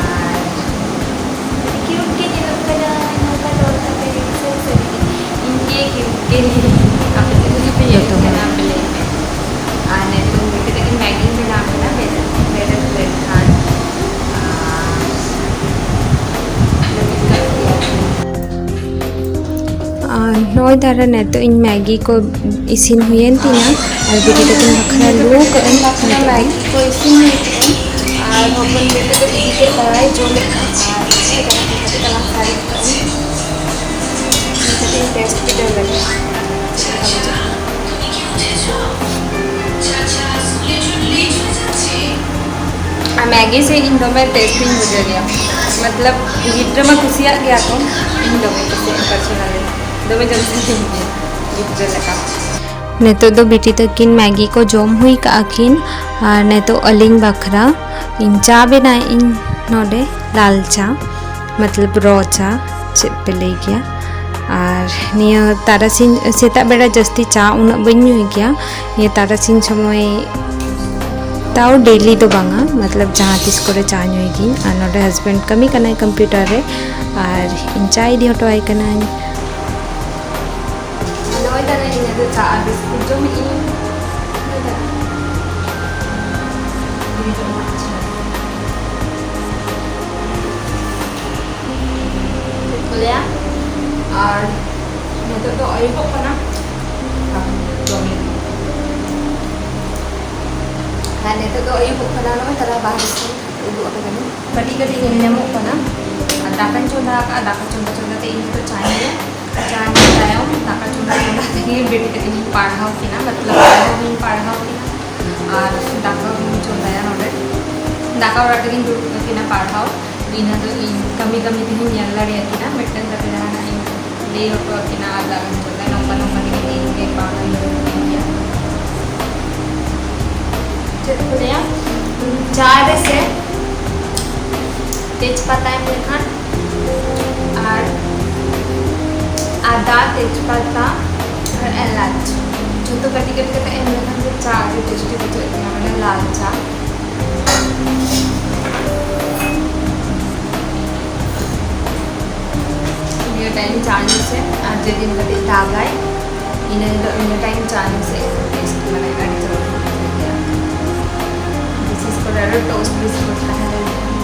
ᱟᱨ ᱠᱤᱭᱩᱴ ᱜᱮ ᱧᱮᱞᱚᱜ ᱠᱟᱱᱟ ᱱᱚᱝᱠᱟ ᱨᱚᱲ ᱠᱟᱛᱮ, ᱥᱟᱹᱨᱤ ᱥᱟᱹᱨᱤ ᱜᱮ᱾ ᱤᱧ ᱜᱮ ᱠᱤᱭᱩᱴ ᱜᱮ ᱞᱟᱹᱭ, ᱟᱯᱮ ᱛᱮ ᱡᱩᱫᱤ ᱯᱮ ᱧᱮᱞ ᱡᱚᱛᱚ ᱦᱚᱲ᱾ ᱠᱟᱱᱟ, ᱟᱯᱮ ᱞᱟᱹᱭ ᱯᱮ᱾ ᱟᱨ ᱱᱤᱛᱚᱝ ᱵᱤᱴᱤ ᱛᱟᱹᱠᱤᱱ ᱢᱮᱜᱤᱧ ᱵᱮᱱᱟᱣ ᱠᱟᱫᱟ, ᱵᱮᱨᱮᱫ, ᱵᱮᱨᱮᱫ ᱞᱮᱱᱠᱷᱟᱱ, ᱟᱨ ᱞᱟᱹᱜᱤᱫ ᱠᱟᱜ ᱜᱮᱭᱟ᱾ ᱟᱨ ᱱᱚᱜᱼᱚᱭ ᱫᱟᱨᱟ ᱱᱤᱛᱚᱜ ᱤᱧ ᱢᱮᱜᱤ ᱠᱚ ᱤᱥᱤᱱ ᱦᱩᱭᱮᱱ ᱛᱤᱧᱟ, ᱟᱨ ᱵᱤᱴᱤ ᱛᱟᱹᱠᱤᱱ ᱵᱟᱠᱷᱨᱟ ᱞᱩ ᱠᱟᱜ ᱟᱹᱧ᱾ ᱵᱟᱠᱷᱨᱟ ᱢᱮᱜᱤ ᱠᱚ ᱤᱥᱤᱱ ᱦᱩᱭ ᱠᱟᱱᱟ, ᱟᱨ ᱦᱚᱯᱚᱱ ᱵᱤᱴᱤ ᱫᱚ ᱤᱫᱤ ᱠᱮᱫ ᱛᱟᱭᱟᱭ, ᱡᱚᱢᱮᱫ ᱠᱟᱱ, ᱟᱨ ᱠᱟᱹᱴᱤᱡ ᱛᱟᱞᱟᱝ ᱥᱟᱨᱮᱡ ᱠᱟᱜ ᱟᱹᱧ᱾ ᱠᱟᱹᱴᱤᱡ ᱤᱧ ᱴᱮᱥᱴ ᱵᱤᱰᱟᱹᱣ ᱞᱮᱜᱮ᱾ ᱤᱥᱤᱱ ᱤᱧ ᱫᱚᱢᱮ ᱴᱮᱥᱴᱤᱧ ᱵᱩᱡᱷᱟᱹᱣ ᱜᱮᱭᱟ᱾ ᱢᱚᱛᱞᱚᱵ, ᱜᱤᱫᱽᱨᱟᱹ ᱢᱟ ᱠᱩᱥᱤᱭᱟᱜ ᱜᱮᱭᱟ ᱠᱚ, ᱤᱧ ᱫᱚᱢᱮ ᱠᱩᱥᱤᱭᱟᱜ ᱯᱟᱨᱥᱚᱱᱟᱞᱤ, ᱫᱚᱢᱮ ᱡᱚᱢ ᱥᱟᱱᱟᱧ ᱜᱮᱭᱟ ᱜᱤᱫᱽᱨᱟᱹ ᱞᱮᱠᱟ᱾ ᱱᱤᱛᱚᱜ ᱫᱚ ᱵᱤᱴᱤ ᱛᱟᱹᱠᱤᱱ ᱢᱮᱜᱤ ᱠᱚ ᱡᱚᱢ ᱦᱩᱭ ᱠᱟᱜᱼᱟ ᱠᱤᱱ, ᱟᱨ ᱱᱤᱛᱚᱜ ᱟᱹᱞᱤᱧ ᱵᱟᱠᱷᱨᱟ ᱤᱧ ᱪᱟ ᱵᱮᱱᱟᱣᱮᱫ ᱤᱧ ᱱᱚᱰᱮ, ᱞᱟᱞ ᱪᱟ, ᱢᱚᱛᱞᱚᱵ ᱨᱚ ᱪᱟ, ᱪᱮᱫ ᱯᱮ ᱞᱟᱹᱭ ᱜᱮᱭᱟ᱾ ᱟᱨ ᱱᱤᱭᱟᱹ ᱛᱟᱨᱟᱥᱤᱧ, ᱥᱮᱛᱟᱜ ᱵᱮᱲᱟ ᱡᱟᱹᱥᱛᱤ ᱪᱟ ᱩᱱᱟᱹᱜ ᱵᱟᱹᱧ ᱧᱩᱭ ᱜᱮᱭᱟ, ᱱᱤᱭᱟᱹ ᱛᱟᱨᱟᱥᱤᱧ ᱥᱚᱢᱚᱭ, ᱛᱟᱣ ᱰᱮᱞᱤ ᱫᱚ ᱵᱟᱝᱟ, ᱢᱚᱛᱞᱚᱵ ᱡᱟᱦᱟᱸ ᱛᱤᱥ ᱠᱚᱨᱮ ᱪᱟ ᱧᱩᱭ ᱜᱤᱧ᱾ ᱟᱨ ᱱᱚᱰᱮ ᱦᱟᱥᱵᱮᱱᱰ ᱠᱟᱹᱢᱤ ᱠᱟᱱᱟᱭ ᱠᱚᱢᱯᱤᱭᱩᱴᱟᱨ ᱨᱮ, ᱟᱨ ᱤᱧ ᱪᱟ ᱤᱫᱤ ᱦᱚᱴᱚ ᱟᱭ ᱠᱟᱹᱱᱟᱹᱧ᱾ ᱱᱚᱜᱼᱚᱭ ᱛᱟᱦᱞᱮ ᱤᱧ ᱫᱚ ᱪᱟ ᱟᱨ ᱵᱤᱥᱠᱩᱴ ᱡᱚᱢᱮᱫ ᱤᱧ᱾ ᱪᱮᱫ ᱠᱚ ᱞᱟᱹᱭᱟ? ᱟᱨ ᱱᱤᱛᱚᱜ ᱫᱚ ᱟᱹᱭᱩᱵᱚᱜ ᱠᱟᱱᱟ᱾ ᱟᱨ ᱱᱤᱛᱚᱜ ᱫᱚ ᱟᱹᱭᱩᱵᱚᱜ ᱠᱟᱱᱟ, ᱱᱚᱜᱼᱚᱭ ᱛᱟᱨᱟ ᱵᱟᱦᱨᱮ ᱥᱮᱱ ᱩᱰᱩᱠ ᱟᱠᱟᱱᱟᱹᱧ᱾ ᱠᱟᱹᱴᱤᱡ ᱠᱟᱹᱴᱤᱡ ᱧᱮᱞ ᱧᱟᱢᱚᱜ ᱠᱟᱱᱟ᱾ ᱟᱨ ᱫᱟᱠᱟᱧ ᱪᱚᱸᱫᱟ ᱟᱠᱟᱫᱼᱟ, ᱫᱟᱠᱟ ᱪᱚᱸᱫᱟ ᱪᱚᱸᱫᱟ ᱛᱮ ᱤᱧ ᱱᱤᱛᱚᱜ ᱪᱟᱧ ᱧᱩᱭᱟ᱾ ᱪᱟ ᱧᱩ ᱛᱟᱭᱚᱢ ᱫᱟᱠᱟ ᱪᱚᱸᱫᱟ ᱪᱚᱸᱫᱟ ᱛᱮᱜᱮ ᱵᱤᱴᱤ ᱛᱟᱹᱠᱤᱱᱤᱧ ᱯᱟᱲᱦᱟᱣ ᱠᱤᱱᱟ, ᱢᱚᱛᱞᱚᱵ ᱯᱟᱲᱦᱟᱣ ᱦᱚᱸᱧ ᱯᱟᱲᱦᱟᱣ ᱠᱤᱱᱟ᱾ ᱟᱨ ᱫᱟᱠᱟ ᱦᱚᱸᱧ ᱪᱚᱸᱫᱟᱭᱟ ᱱᱚᱰᱮ᱾ ᱫᱟᱠᱟ ᱚᱲᱟᱜ ᱨᱮᱜᱮᱧ ᱫᱩᱲᱩᱵ ᱠᱟᱹᱠᱤᱱᱟ ᱯᱟᱲᱦᱟᱣ᱾ ᱤᱱᱟᱹ ᱫᱚ ᱤᱧ ᱠᱟᱹᱢᱤ ᱠᱟᱹᱢᱤ ᱛᱮᱦᱚᱸᱧ ᱧᱮᱞ ᱫᱟᱲᱮᱭᱟᱠᱤᱱᱟ᱾ ᱢᱤᱫᱴᱟᱝ ᱠᱟᱛᱮ ᱡᱟᱦᱟᱱᱟᱜ ᱤᱧ ᱞᱟᱹᱭ ᱦᱚᱴᱚ ᱟᱹᱠᱤᱱᱟ ᱟᱨ ᱫᱟᱜ ᱤᱧ ᱪᱚᱸᱫᱟᱭᱟ᱾ ᱱᱚᱝᱠᱟ ᱱᱚᱝᱠᱟ ᱛᱮᱜᱮ ᱤᱧ ᱜᱮ ᱯᱟᱲᱦᱟᱣ ᱤᱧ ᱫᱩᱲᱩᱵ ᱠᱤᱱ ᱜᱮᱭᱟ᱾ ᱪᱮᱫ ᱠᱚ ᱞᱟᱹᱭᱟ, ᱪᱟ ᱨᱮ ᱥᱮ ᱛᱮᱡᱽ ᱯᱟᱛᱟ ᱮᱢ ᱞᱮᱠᱷᱟᱱ ᱟᱨ ᱟᱫᱟ, ᱛᱮᱡᱽ ᱯᱟᱛᱟ ᱟᱨ ᱮᱞᱟᱪ ᱡᱚᱛᱚ ᱠᱟᱹᱴᱤᱡ ᱠᱟᱹᱴᱤᱡ ᱠᱟᱛᱮ ᱮᱢ ᱞᱮᱠᱷᱟᱱ ᱜᱮ ᱪᱟ ᱟᱹᱰᱤ ᱴᱮᱥᱴᱤ ᱵᱩᱡᱷᱟᱹᱜ ᱜᱮᱭᱟ, ᱢᱟᱱᱮ ᱞᱟᱞ ᱪᱟ᱾ ᱱᱤᱭᱟᱹ ᱴᱟᱭᱤᱢ ᱪᱟ ᱧᱩ ᱥᱮ, ᱟᱨ ᱡᱮᱫᱤᱱ ᱠᱟᱹᱴᱤᱡ ᱫᱟᱜᱟᱭ, ᱤᱱᱟᱹ ᱦᱤᱞᱳᱜ ᱱᱤᱭᱟᱹ ᱴᱟᱭᱤᱢ ᱪᱟ ᱧᱩ ᱥᱮ ᱮᱠᱫᱚᱢ ᱴᱮᱥᱴ, ᱢᱟᱱᱮ ᱟᱹᱰᱤ ᱪᱚᱨᱚᱠ ᱵᱩᱡᱷᱟᱹᱜ ᱜᱮᱭᱟ᱾ ᱵᱤᱥᱮᱥ ᱠᱚᱨᱮ ᱟᱨᱚ ᱴᱳᱥᱴ ᱵᱤᱥᱠᱩᱴ ᱛᱟᱦᱮᱸ ᱞᱮᱱᱠᱷᱟᱱ᱾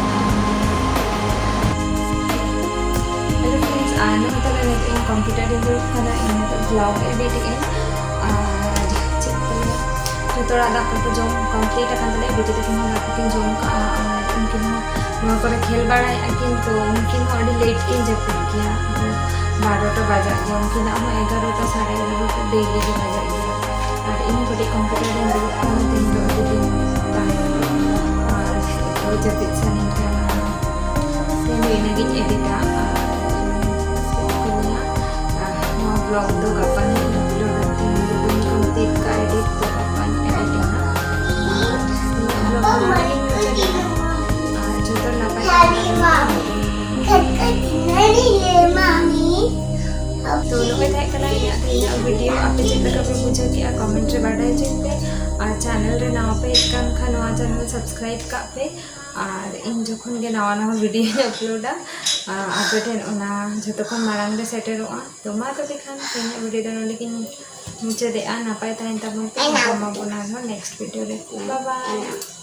ᱦᱮᱞᱳ ᱯᱷᱨᱮᱱᱰᱥ, ᱟᱨ ᱱᱚᱜᱼᱚᱭ ᱛᱟᱦᱞᱮ ᱱᱤᱛᱚᱜ ᱤᱧ ᱠᱚᱢᱯᱤᱭᱩᱴᱟᱨ ᱨᱤᱧ ᱫᱩᱲᱩᱵ ᱠᱟᱱᱟ, ᱤᱧ ᱱᱤᱛᱚᱜ ᱵᱞᱚᱜ ᱮᱰᱤᱴ ᱮᱫ ᱟᱹᱧ᱾ ᱟᱨ ᱪᱮᱫ ᱠᱚ ᱞᱟᱹᱭᱟ, ᱡᱚᱛᱚ ᱦᱚᱲᱟᱜ ᱫᱟᱠᱟ ᱠᱚ ᱡᱚᱢ ᱠᱚᱢᱯᱞᱤᱴ ᱟᱠᱟᱱ ᱛᱟᱞᱮᱭᱟ, ᱵᱤᱴᱤ ᱛᱟᱹᱠᱤᱱ ᱦᱚᱸ ᱫᱟᱠᱟ ᱠᱤᱱ ᱡᱚᱢ ᱠᱟᱜᱼᱟ, ᱟᱨ ᱩᱱᱠᱤᱱ ᱦᱚᱸ ᱱᱚᱣᱟ ᱠᱚᱨᱮ ᱠᱷᱮᱞ ᱵᱟᱲᱟᱭᱮᱫᱼᱟ ᱠᱤᱱ, ᱛᱚ ᱩᱱᱠᱤᱱ ᱦᱚᱸ ᱟᱹᱰᱤ ᱞᱮᱴ ᱠᱤᱱ ᱡᱟᱹᱯᱤᱫ ᱜᱮᱭᱟ᱾ ᱟᱫᱚ ᱵᱟᱨᱚᱴᱟ ᱵᱟᱡᱟᱜ ᱜᱮᱭᱟ, ᱩᱱᱠᱤᱱᱟᱜ ᱦᱚᱸ ᱮᱜᱟᱨᱚᱴᱟ, ᱥᱟᱲᱮ ᱮᱜᱟᱨᱚᱴᱟ ᱰᱮᱞᱤ ᱜᱮ ᱵᱟᱡᱟᱜ ᱜᱮᱭᱟ᱾ ᱟᱨ ᱤᱧ ᱦᱚᱸ ᱠᱟᱹᱴᱤᱡ ᱠᱚᱢᱯᱤᱭᱩᱴᱟᱨ ᱨᱤᱧ ᱫᱩᱲᱩᱵ ᱠᱟᱱᱟ, ᱛᱮᱦᱮᱧ ᱫᱚ ᱟᱹᱰᱤ ᱫᱤᱱ ᱛᱟᱭᱚᱢ᱾ ᱟᱨ ᱮᱠᱴᱩ ᱡᱟᱹᱯᱤᱫ ᱥᱟᱱᱟᱧ ᱠᱟᱱᱟ᱾ ᱛᱮᱦᱮᱧ ᱫᱚ ᱤᱱᱟᱹᱜᱤᱧ ᱮᱰᱤᱴᱟ᱾ ᱟᱨ ᱪᱮᱫ ᱠᱚ ᱞᱟᱹᱭᱟ, ᱟᱨ ᱱᱚᱣᱟ ᱵᱞᱚᱜ ᱫᱚ ᱜᱟᱯᱟ ᱦᱟᱸᱜ ᱤᱧ ᱟᱯᱞᱳᱰᱟ᱾ ᱛᱮᱦᱮᱧ ᱫᱚ ᱵᱟᱹᱧ ᱠᱚᱢᱯᱞᱤᱴ ᱠᱟᱜᱼᱟ ᱮᱰᱤᱴ, ᱛᱚ ᱜᱟᱯᱟᱧ ᱮᱰᱤᱴᱟ ᱦᱟᱸᱜ᱾ ᱟᱨ ᱤᱧᱟᱹᱜ ᱵᱞᱚᱜ ᱫᱚ ᱱᱚᱰᱮ ᱜᱤᱧ ᱢᱩᱪᱟᱹᱫᱮᱜᱼᱟ᱾ ᱟᱨ ᱡᱚᱛᱚ ᱱᱟᱯᱟᱭ ᱛᱮ ᱛᱟᱦᱮᱱ ᱯᱮ᱾ ᱛᱚ ᱱᱚᱜᱼᱚᱭ ᱛᱟᱦᱮᱸ ᱠᱟᱱᱟ ᱤᱧᱟᱹᱜ ᱛᱮᱦᱮᱧᱟᱜ ᱵᱷᱤᱰᱤᱭᱳ᱾ ᱟᱯᱮ ᱪᱮᱫ ᱞᱮᱠᱟ ᱯᱮ ᱵᱩᱡᱷᱟᱹᱣ ᱠᱮᱜᱼᱟ, ᱠᱚᱢᱮᱱᱴ ᱨᱮ ᱵᱟᱰᱟᱭ ᱦᱚᱪᱚᱧ ᱯᱮ᱾ ᱟᱨ ᱪᱮᱱᱮᱞ ᱨᱮ ᱱᱟᱣᱟ ᱯᱮ ᱦᱮᱡ ᱠᱟᱱ ᱠᱷᱟᱱ ᱱᱚᱣᱟ ᱪᱮᱱᱮᱞ ᱥᱟᱵᱥᱠᱨᱟᱭᱤᱵ ᱠᱟᱜ ᱯᱮ᱾ ᱟᱨ ᱤᱧ ᱡᱚᱠᱷᱚᱱ ᱜᱮ ᱱᱟᱣᱟ ᱱᱟᱣᱟ ᱵᱷᱤᱰᱤᱭᱳᱧ ᱟᱯᱞᱳᱰᱟ, ᱟᱨ ᱟᱯᱮ ᱴᱷᱮᱱ ᱚᱱᱟ ᱡᱷᱚᱛᱚ ᱠᱷᱚᱱ ᱢᱟᱲᱟᱝ ᱨᱮ ᱥᱮᱴᱮᱨᱚᱜᱼᱟ᱾ ᱛᱚ ᱢᱟ ᱛᱚᱵᱮ ᱠᱷᱟᱱ ᱛᱮᱦᱮᱧᱟᱜ ᱵᱷᱤᱰᱤᱭᱳ ᱫᱚ ᱱᱚᱸᱰᱮ ᱜᱤᱧ ᱢᱩᱪᱟᱹᱫᱮᱜᱼᱟ᱾ ᱱᱟᱯᱟᱭ ᱛᱟᱦᱮᱱ ᱛᱟᱵᱚᱱ ᱯᱮ᱾ ᱧᱟᱯᱟᱢ ᱟᱵᱚᱱ ᱟᱨᱦᱚᱸ ᱱᱮᱠᱥᱴ ᱵᱷᱤᱰᱤᱭᱳ ᱨᱮ᱾ ᱵᱟᱭ ᱵᱟᱭ᱾